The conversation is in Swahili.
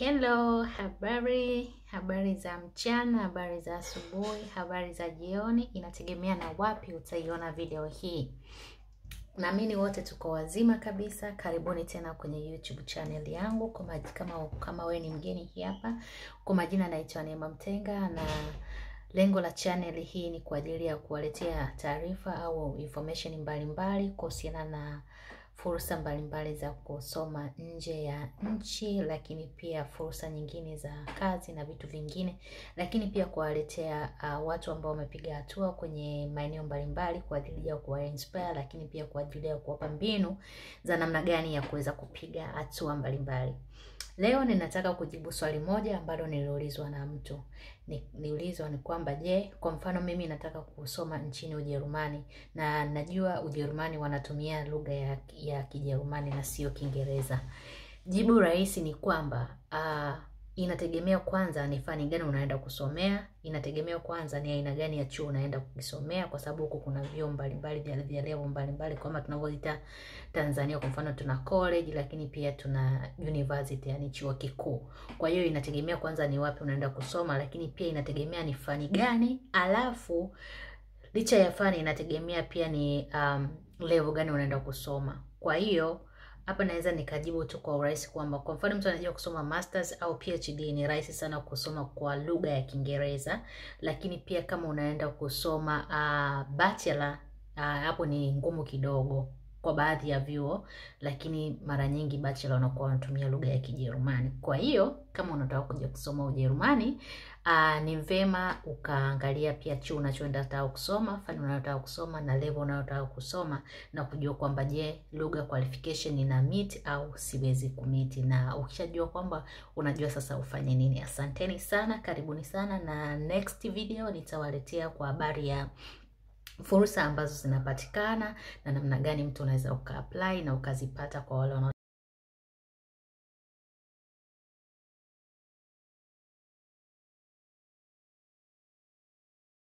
Hello, habari, habari za mchana, habari za asubuhi, habari za jioni, inategemea na wapi utaiona video hii. Naamini wote tuko wazima kabisa. Karibuni tena kwenye YouTube channel yangu. Kama wewe ni mgeni hii hapa, kwa majina naitwa Neema Mtenga, na lengo la channel hii ni kwa ajili ya kuwaletea taarifa au information mbalimbali kuhusiana na fursa mbalimbali za kusoma nje ya nchi, lakini pia fursa nyingine za kazi na vitu vingine, lakini pia kuwaletea watu ambao wamepiga hatua kwenye maeneo mbalimbali kwa ajili ya kuwa inspire, lakini pia kwa ajili ya kuwapa mbinu za namna gani ya kuweza kupiga hatua mbalimbali. Leo ninataka kujibu swali moja ambalo niliulizwa na mtu. Niliulizwa ni kwamba je, kwa mfano mimi nataka kusoma nchini Ujerumani na najua Ujerumani wanatumia lugha ya Kijerumani na sio Kiingereza. Jibu rahisi ni kwamba inategemea kwanza ni fani gani unaenda kusomea, inategemea kwanza ni aina gani ya chuo unaenda kukisomea, kwa sababu huko kuna vyuo mbalimbali vya level mbalimbali kama tunavyoita Tanzania. Kwa mfano tuna college, lakini pia tuna university, yani chuo kikuu. Kwa hiyo inategemea kwanza ni wapi unaenda kusoma, lakini pia inategemea ni fani gani, alafu licha ya fani inategemea pia ni level gani unaenda kusoma. Kwa hiyo hapa naweza nikajibu tu kwa urahisi kwamba kwa mfano mtu anajua kusoma masters au PhD ni rahisi sana kusoma kwa lugha ya Kiingereza, lakini pia kama unaenda kusoma bachelor hapo ni ngumu kidogo kwa baadhi ya vyuo, lakini mara nyingi bachelor wanakuwa wanatumia lugha ya Kijerumani. Kwa hiyo kama unataka kuja kusoma Ujerumani, ni vema ukaangalia pia chuo unachoenda taka kusoma, fani unayotaka kusoma na level unayotaka kusoma, na kujua kwamba je, lugha qualification ina meet au siwezi kumeet. Na ukishajua kwamba unajua sasa ufanye nini. Asanteni sana, karibuni sana, na next video nitawaletea kwa habari ya fursa ambazo zinapatikana na namna gani mtu unaweza uka-apply na ukazipata kwa wale